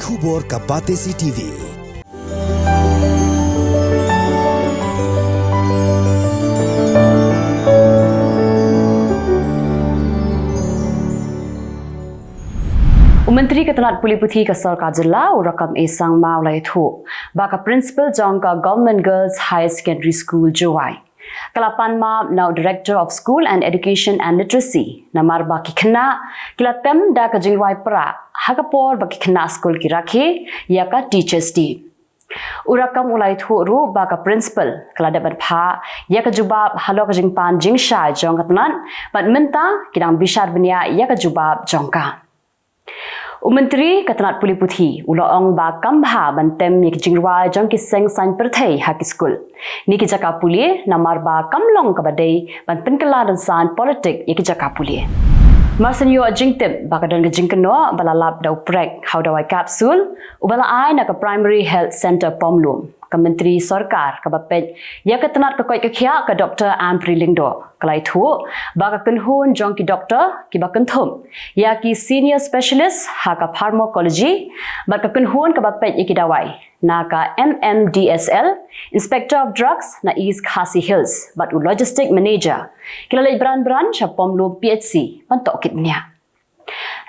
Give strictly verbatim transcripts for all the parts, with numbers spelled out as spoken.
Khubor ka Batesi T V. U Myntri ka tnat pule puthi ka sorkar jylla u Rakkam A Sangma u la ïathuh ba ka principal jong ka Government Girls Higher Secondary School, Jowai, ka la pan map na u Director of School and Education and Literacy namar ba ki khynnah ki la tem da ka jingrwai prah ha ka por ba ki khynnah skul ki rakhe ïa ka Teachers' Day. U Rakkam u la ïathuh ruh ba ka principal ka la dep ban phah ïa ka jubab halor ka jingpan jingshai jong ka tnat, bad mynta ki dang bishar bniah ïa ka jubab jong ka. U Myntri ka tnat pule puthi u la ong ba kam bha ban tem ïa ki jingrwai jong ki seng saiñ pyrthei ha ki skul. Ne ki jaka pule namar ba kam long kaba dei ban pynkylla dang saiñ politik ïa ki jaka pule. Mar shen ïoh jingtip ba ka don ka jingkynnoh ba la lap da u prek ha u dawai capsule uba la ai na ka Primary Health Centre Pomlum, ka Myntri sorkar kaba peit ïa ka tnat ka koit ka khiah ka Doctor Ampareen Lyngdoh ka la ïathuh ba ka kynhun jong ki doctor kiba kynthup ïa ki senior specialist ha ka pharmacology bad ka kynhun kaba peit ïa ki dawai na ka M M D S L, Inspector of Drugs na East Khasi Hills bad u logistic manager ki la leit bran bran sha Pomlum P H C ban tohkit bniah.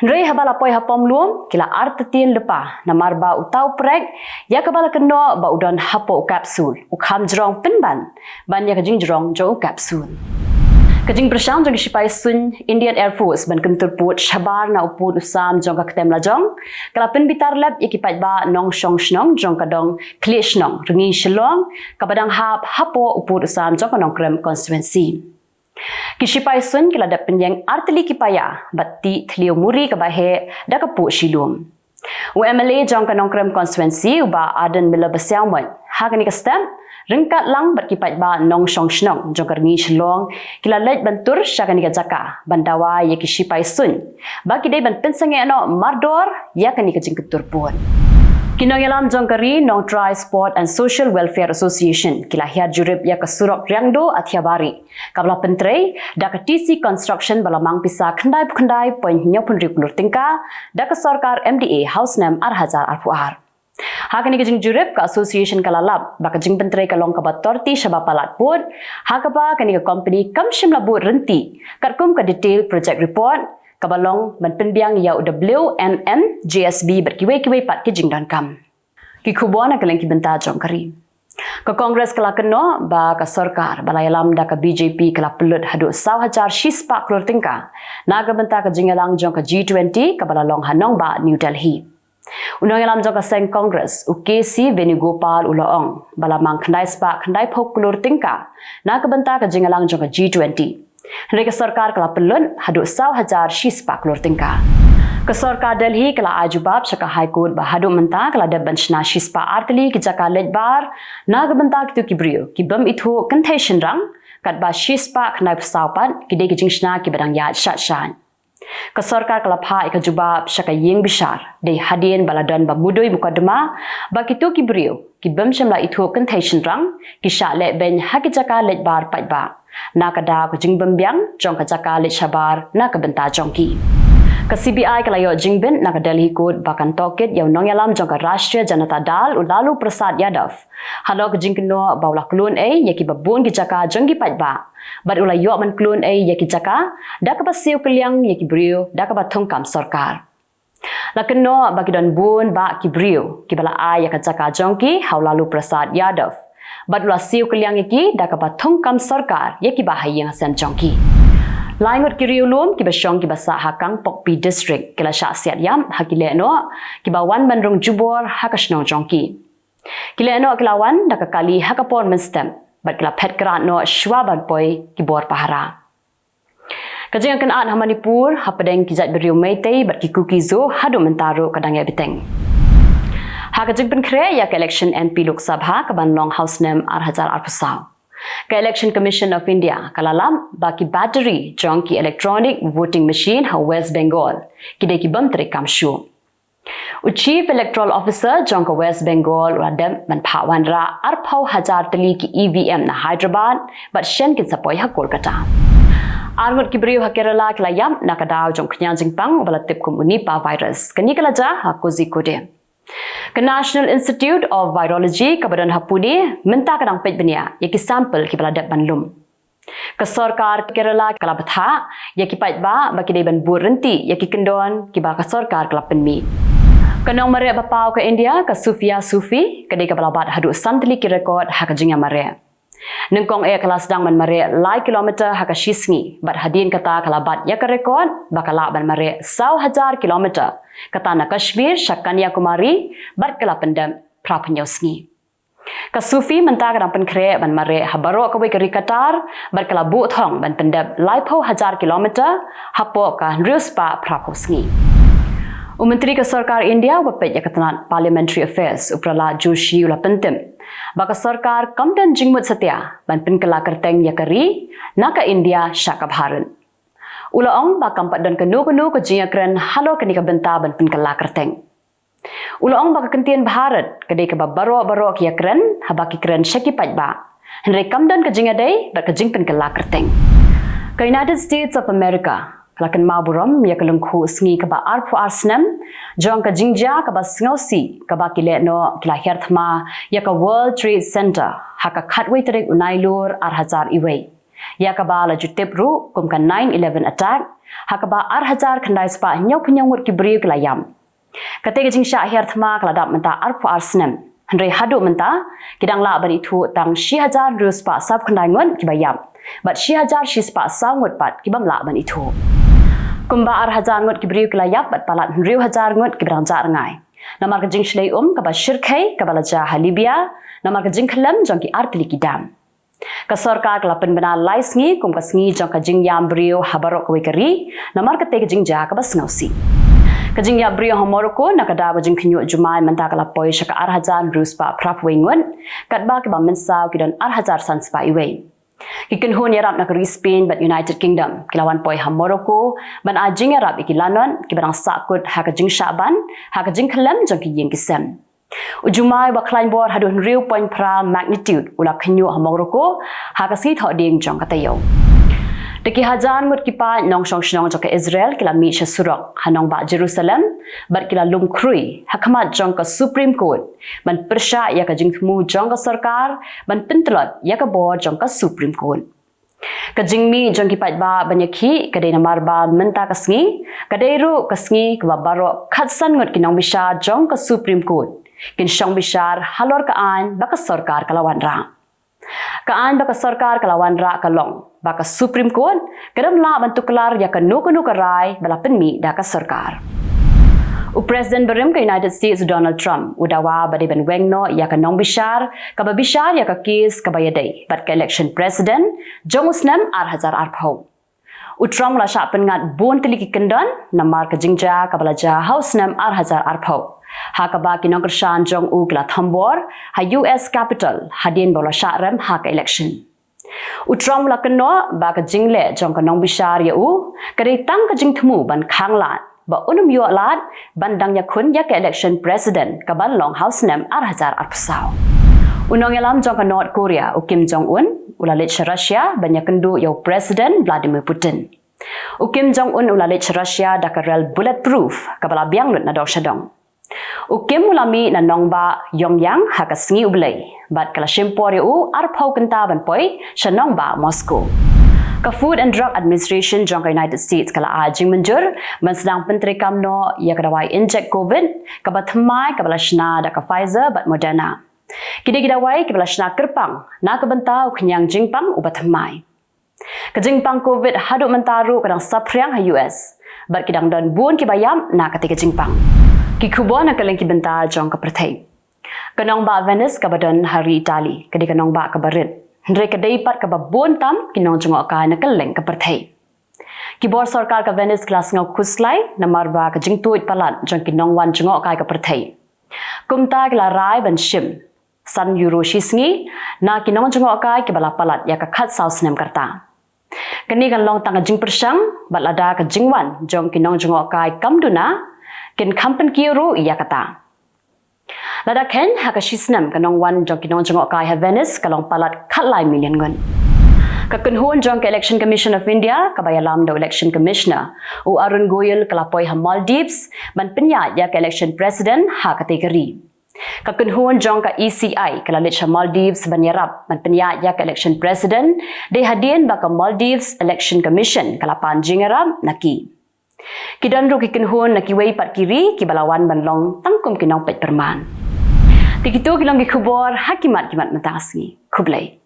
Hynrei haba la poi ha Pomlum ki la artatien lypa namar ba uta u prek ïa kaba la kynnoh ba u don hapoh u capsule u kham jrong pynban ban ïa ka jingjrong jong u capsule. Ka jingpyrshang jong ki sipai suiñ Indian Air Force ban kyntur pud shabar na u pud u sam jong ka ktem lajong ka la pynbitar lep ïa ki paidbah nongshong shnong jong ka dong Khliehshnong, Rngi Shillong, kaba dang hap hapoh u pud u sam jong ka Nongkrem constituency. Ki sipai suiñ ki la dep pynïeng artylli ki paia bad tih thliew muri kaba heh da ka puh shilum. U M L A jong ka Nongkrem constituency u Bah Ardent Miller Basaiawmoit ha kane ka step ryngkat lang bad ki paidbah nongshong shnong jong ka Rngi Shillong ki la leit ban tur sha kane ka jaka ban dawa ïa ki sipai suiñ ba ki dei ban pynsangeh noh mardor ïa kane ka jingkyntur pud. Ki nongïalam jong ka ri Nongtrai Sport and Social Welfare Association ki la hiar jurip ïa ka surok Riangdo Athiabari kaba la pyntrei da ka T C Construction ba la mang pisa khyndai phew khyndai point hynñiewphew hynriew klur tyngka da ka sorkar M D A ha u snem ar hajar arphew ar. Ha kane ka jingjurip ka association ka la lap ba ka jingpyntrei ka long kaba torti shaba palat pud ha kaba kane ka company kam shym la bud rynti katkum ka detail project report kaba long ban pynbiang ïa u W M M, J S B bad kiwei kiwei pat ki jingdonkam. Ki khubor na kylleng ki bynta jong ka ri. Ka Congress ka la kynnoh ba ka sorkar ba la ïalam da ka B J P ka la pynlut haduh saw hajar shispah klur tyngka na ka bynta ka jingïalang jong ka G twenty kaba la long ha nongbah New Delhi. U nongïalam jong ka seng Congress u K C Venugopal u la ong ba la mang khyndai spah khyndai phew klur tyngka na ka bynta ka jingïalang jong ka G twenty. Hynrei ka sorkar ka la pynlut haduh saw hajar shispah klur tyngka. Ka sorkar Delhi ka la ai jubab sha ka High Court ba haduh mynta ka la dep ban shna shispah artylli ki jaka leit bar na ka bynta kito ki briew ki bym ithuh kynthei shynrang, katba shispah khyndai phew saw pat ki dei ki jingshna kiba dang ïaid shah shah. Ka sorkar ka la phah ïa ka jubab sha ka ïing bishar dei hadien ba la don ba mudui mukotduma ba kito ki briew ki bym shym la ithuh kynthei shynrang ki shah leh beiñ ha ki jaka leit bar paidbah na ka daw ka jingbymbiang jong ka jaka leit shabar na ka bynta jong ki. Ka C B I ka la ïoh jingbit na ka Delhi Court ba kan tohkit ïa u nongïalam jong ka Rashtriya Janata Dal u Lalu Prasad Yadav halor ka jingkynnoh ba u la klun ei ïa kiba bun ki jaka jong ki paidbah bad u la ïoh ban klun ei ïa ki jaka da kaba siew kylliang ïa ki briew da kaba thungkam sorkar. La kynnoh ba ki don bun bah ki briew kiba la ai ïa ka jaka jong ki ha u Lalu Prasad Yadav bad u la siew kylliang ïa ki da kaba thungkam sorkar ïa kiba ha ïing ha sem jong ki. Lai ngut ki riewlum kiba shong kiba sah ha Kangpokpi District ki la shah siat ïap ha ki lehnoh kiba wan ban rung jubor ha ka shnong jong ki. Ki lehnoh ki la wan da ka kali ha ka por mynstep bad ki la phet krad noh shuwa ban poi ki bor pahara. Ka jingïakynad ha Manipur hapdeng ki jaitbynriew Meitei bad ki Kuki-Zo haduh mynta ruh ka dang ïai bteng. Ha ka jingpynkhreh ïa ka election M P Lok Sabha kaban long ha u snem ar hajar arphew saw, ka Election Commission of India ka la lap ba ki battery jong ki electronic voting machine ha West Bengal ki dei ki bym treikam shuh. U Chief Electoral Officer jong ka West Bengal u la dep ban phah wanrah arphew hajar tylli ki E V M na Hyderabad bad shen kin sa poi ha Kolkata. Ar ngut ki briew ha Kerala ki la ïap na ka daw jong u khñiang jingpang uba la tip kum u Nipah virus. Kane ka la jia ha Kozhikode. Ka National Institute of Virology kaba don ha Pune mynta ka dang peit bniah ïa ki sample kiba la dep ban lum. Ka sorkar Kerala ka la bthah ïa ki paidbah ba ki dei ban bud ryntih ïa ki kyndon kiba ka sorkar ka la pynmih. Ka nongmareh ba paw ka India, ka Sufia Sufi, ka dei kaba la bat haduh san tylli ki record ha ka jingïamareh. Nyngkong eh ka la sdang ban mareh lai kilometer ha ka shi sngi, bad hadien kata ka la bat ïa ka record ba ka lah ban mareh saw hajar kilometer, kata na Kashmir sha Kanyakumari, bad ka la pyndep phra phew hynñiew sngi. Ka Sufi mynta ka dang pynkhreh ban mareh ha baroh kawei ka ri Qatar, bad ka la buh thong ban pyndep laiphew hajar kilometer hapoh ka hynriew spah phra phew sngi. U Myntri ka Sorkar India uba peit ïa ka tnat Parliamentary Affairs, u Pralhad Joshi, u la pyntip ba ka sorkar kam don jingmut satia ban pynkylla kyrteng ïa ka ri na ka India sha ka Bharat. U la ong ba kam pat don kano kano ka jingïakren halor kane ka bynta ban pynkylla kyrteng. U la ong ba ka kyntien Bharat ka dei kaba baroh baroh ki ïakren haba ki kren sha ki paidbah, hynrei kam don ka jingïadei bad ka jingpynkylla kyrteng. Ka United States of America ka la kynmaw burom ïa ka lyngkhuh sngi kaba arphew ar snem jong ka jingjia kaba sngewsih kaba ki lehnoh ki la hiar thma ïa ka World Trade Center ha ka khatwei tarik u Nailur ar hajar iwei, ïa kaba la ju tip ruh kum ka nine eleven attack, ha kaba ar hajar khyndai spah hynñiewphew hynñiew ngut ki briew ki la ïap. Katei ka jingshah hiar thma ka la dap mynta arphew ar snem, hynrei haduh mynta ki dang lah ban ithuh tang shi hajar hynriew spah sawphew khyndai ngut kiba ïap, bad shi hajar shi spah saw ngut pat ki bym lah ban ithuh. Kumba ar hajar ngut ki briew ki la ïap bad palat hynriew hajar ngut kiba dang jah rngai namar ka jingshlei um kaba shyrkhei kaba la jia ha Libya namar ka jingkhyllem jong ki artylli ki dam. Ka sorkar ka la pynbna lai sngi kum ka sngi jong ka jingïam briew ha baroh kawei ka ri namar katei ka jingjia kaba sngewsih. Ka jingïap briew ha Morocco na ka daw ka jingkhynñiuh jumai mynta ka la poi sha ka ar hajar hynriew spah phra phew wei ngut, katba kiba mynsaw ki don ar hajar san spah iwei. Ki kynhun ïarap na ka ri Spain bad United Kingdom ki la wan poi ha Morocco ban ai jingïarap ïa ki lanot kiba dang sahkut ha ka jingshah ban ha ka jingkhyllem jong ki ïing ki sem. U jumai uba khlaiñ bor haduh hynriew point phra magnitude u la khynñiuh ha Morocco ha ka sngi Thohdieng jong ka taïew. Da ki hajar ngut ki paid nongshong shnong jong ka Israel ki la mih sha surok ha nongbah Jerusalem bad ki la lum khrui ha khmat jong ka Supreme Court ban pyrshah ïa ka jingthmu jong ka sorkar ban pyntlot ïa ka bor jong ka Supreme Court. Ka jingmih jong ki paidbah ban ïakhih ka dei namar ba mynta ka sngi ka dei ruh ka sngi kaba baroh khatsan ngut ki nongbishar jong ka Supreme Court kin shong bishar halor ka aiñ ba ka sorkar ka la wanrah. Ka aiñ ba ka sorkar ka la wanrah ka long ba ka Supreme Court ka dang lah ban tuklar ïa kano kano ka rai ba la pynmih da ka sorkar. U President barim ka United States u Donald Trump u dawa ba dei ban weng noh ïa ka nongbishar kaba bishar ïa ka kes kaba ïadei bad ka election president jong u snem ar hajar arphew. U Trump u la shah pynngat bun tylli ki kyndon namar ka jingjia kaba la jia ha u snem ar hajar arphew, ha kaba ki nongkyrshan jong u ki la thombor ha U S Capitol hadien ba u la shah rem ha ka election. U Trump u la kynnoh ba ka jingleh jong ka nongbishar ïa u ka dei tang ka jingthmu ban khanglad ba un ym ïoh lad ban dang ïakhun ïa ka election president kaban long ha u snem ar hajar arphew saw. U nongïalam jong ka North Korea u Kim Jong Un u la leit sha Russia ban ïakynduh ïa u President Vladimir Putin. U Kim Jong Un u la leit sha Russia da ka rel bulletproof kaba la biang lut nadong shadong. U Kim u la mih na nongbah Pyongyang ha ka sngi U Blei bad ka la shim por ïa u arphew kynta ban poi sha nongbah Moscow. Ka Food and Drug Administration jong ka United States ka la ai jingmynjur ban sdang pyntreikam noh ïa ka dawai injek covid kaba thymmai kaba la shna da ka Pfizer bad Moderna. Ki dei ki dawai kiba la shna kyrpang na ka bynta u khñiang jingpang uba thymmai. Ka jingpang covid haduh mynta ruh ka dang saphriang ha U S bad ki dang don bun kiba ïap na katei ka jingpang. Ki khubor na kylleng ki bynta jong ka pyrthei. Ka nongbah Venice kaba don ha ri Italy ka dei ka nongbah kaba rit, hynrei ka dei pat kaba bun tam ki nongjngohkai na kylleng ka pyrthei. Ki bor sorkar ka Venice ki la sngew khuslai namar ba ka jingtuid palat jong ki nongwan jngohkai ka pyrthei. Kumta ki la rai ban shim san euro shi sngi na ki nongjngohkai kiba la palat ïa ka khatsaw snem ka rta. Kane kan long tang ka jingpyrshang bad lada ka jingwan jong ki nongjngohkai kam duna, kin kham pynkiew ruh ïa kata. Lada kheiñ ha ka shi snem ka nongwan jong ki nongjngohkai ha Venice ka long palat khatlai million ngut. Ka kynhun jong ka Election Commission of India, kaba ïalam da u Election Commissioner, u Arun Goyal, ka la poi ha Maldives ban pynïaid ïa ka Election President ha katei ka ri. Ka kynhun jong ka E C I ka la leit sha Maldives ban ïarap ban pynïaid ïa ka Election President, dei hadien ba ka Maldives Election Commission ka la pan jingïarap na ki. Ki don ruh ki kynhun na kiwei pat ki ri kiba la wan ban long tang kum ki nongpeit pyrman. Te kito ki long ki khubor ha ki mat ki mat mynta ka sngi. Khublei.